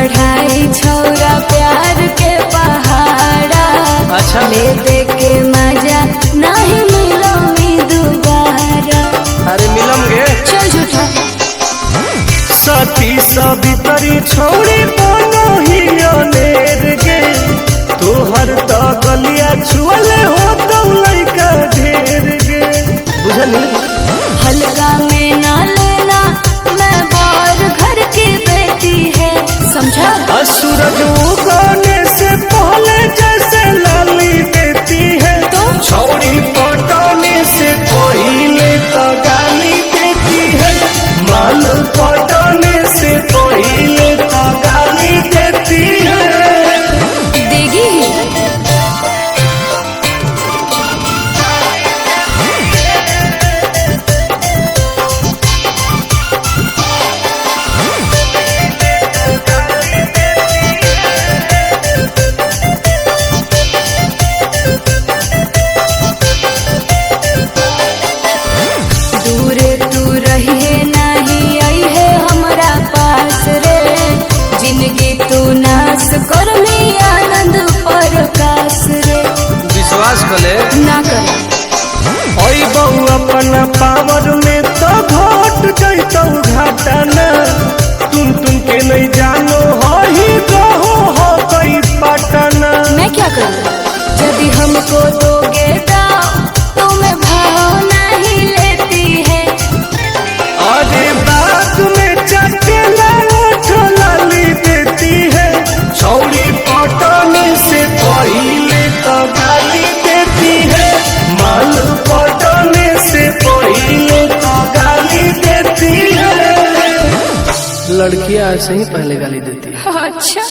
पढ़ाई छौरा प्यार के पहाड़ा। अच्छा। ले दे के मजा नहीं मिलो मी दोबारा। अरे मिलम गे। चल झूठा। सती सवितरी छोड़ी बनो ही अनेर गे, तोहर तो गलिया छुअले हो तो लइका ढेर गे, बुझली। हल्का में ना लेना, मैं बार घर की बेटी है, समझा। आ सूरज उगने से पहले जैसे लाली देती है, तो? छौड़ी पटने से पहले तो गाली देती है, माल पटने से पहले तो गाली देती है। देगी ही। दूर तू रहिए नहीं आई है हमरा पास रे, जिंदगी तू नाश कर में आनंद प्रकाश रे। विश्वास कर ले। ना कर। ओई बहू अपना पावर में तो घोट जैतौ घाटना, तुम तुम के नहीं जानो हो ही रहो हो कई पटना। मैं क्या करूँ यदि हमको दोगे दाव तो मैं भाव नहीं लेती है। अरे बात में चटला लाली देती है, छौड़ी पटने से पहले तो गाली देती है, माल पटने से पहले तो गाली देती है। लड़कियां ऐसे ही पहले गाली देती है। अच्छा।